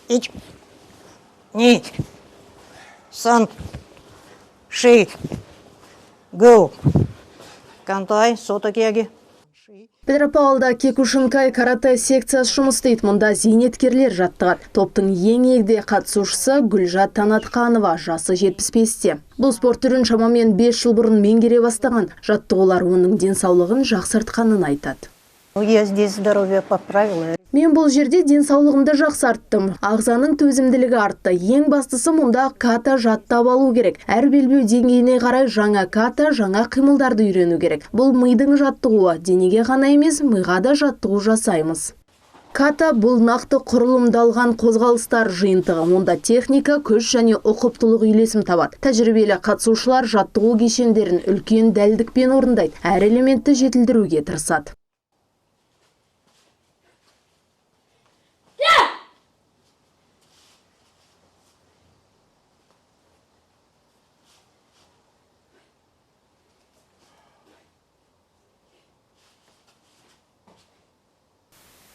1, 2, 3, 4, 5, Кантай, сотокеги. Петропавлда Кекушинкай карате секциясы жұмыс істейді. Мұнда зейнеткерлер жаттығады. Топтың ең егде қатысушысы Гүлжат Танатқанова, жасы 75-те. Бұл спорт түрін шамамен 5 жыл бұрын меңгере бастаған. Жаттығулар оның денсаулығын жақсартқанын айтады. Я здесь здоровье поправила. Мен бұл жерде денсаулығымды жақсарттым. Ағзаның төзімділігі артты. Ең бастысы мұнда ката жаттап алу керек. Әр белбеу деңгейіне қарай жаңа ката, жаңа қимылдарды үйрену керек. Бұл мидың жаттығуы. Денеге ғана емес, миға да жаттығу жасаймыз. Ката бұл нақты құрылымдалған қозғалыстар жиынтығы. Онда техника, күш және ұқыптылық үйлесім табады. Тәжірибелі қатысушылар жаттығу кешендерін үлкен дәлдікпен орындайды. Әр элементті жетілдіруге тырысады.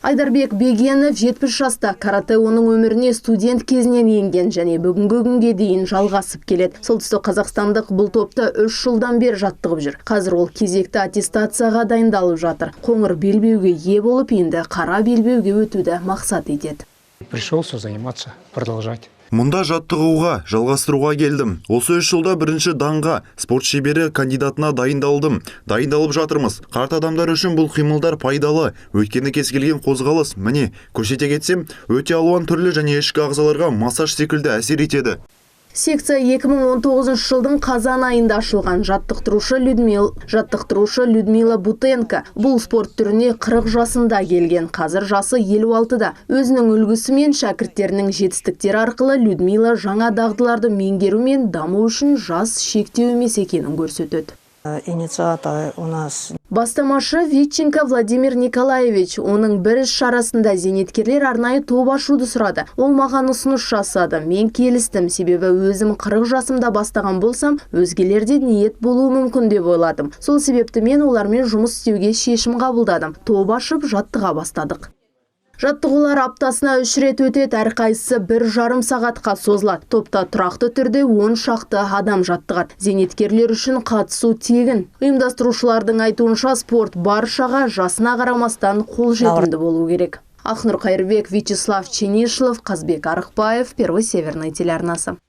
Айдарбек Бегенов 70 жаста. Карате оның өміріне студент кезінен енген және бүгінгі күнге дейін жалғасып келеді. Солтүстік қазақстандық бұл топта 3 жылдан бері жаттығып жүр. Қазір ол кезекті аттестацияға дайындалып жатыр. Қоңыр белбеуге ие болып, енді қара белбеуге өтуді мақсат етеді. Пришел все заниматься, продолжать. Мұнда жаттығуға, жалғастыруға келдім. Осы 3 жылда бірінші данға, спорт шебері кандидатына дайындалдым. Дайындалып жатырмыз. Қарт адамдар үшін бұл қимылдар пайдалы. Өйткені кез келген қозғалыс, міне, көрсете кетсем, өте алуан түрлі және ішкі ағзаларға массаж секілді әсер етеді. Секция 2019 жылдың қазан айында ашылған. Жаттықтырушы Людмила Бутенко бұл спорт түріне 40 жасында келген. Қазір жасы 56-да. Өзінің үлгісі мен шәкірттерінің жетістіктері арқылы Людмила жаңа дағдыларды меңгеру мен даму үшін жас шектеу емес екенін көрсетеді. Инициатор у нас. Бастамашы Витченко Владимир Николаевич. Оның бір іс шарасында зейнеткерлер арнайы топ ашуды сұрады. Ол маған ұсыныс жасады. Мен келістім, себебі өзім 40 жасымда бастаған болсам, өзгелерде ниет болуы мүмкін деп ойладым. Сол себепті мен олармен жұмыс істеуге шешім қабылдадым. Топ ашып жаттыға бастадық. Жаттығулар аптасына 3 рет өтеді, әрқайсысы 1,5 сағатқа созылады. Топта тұрақты түрде 10 шақты адам жаттығады. Зейнеткерлер үшін қатысу тегін. Ұйымдастырушылардың айтуынша, спорт баршаға жасына қарамастан қолжетімді болу керек. Ақнұр Қайырбек, Вячеслав Ченишилов, Қазбек Арықбаев, Первый Северный телеарнасы.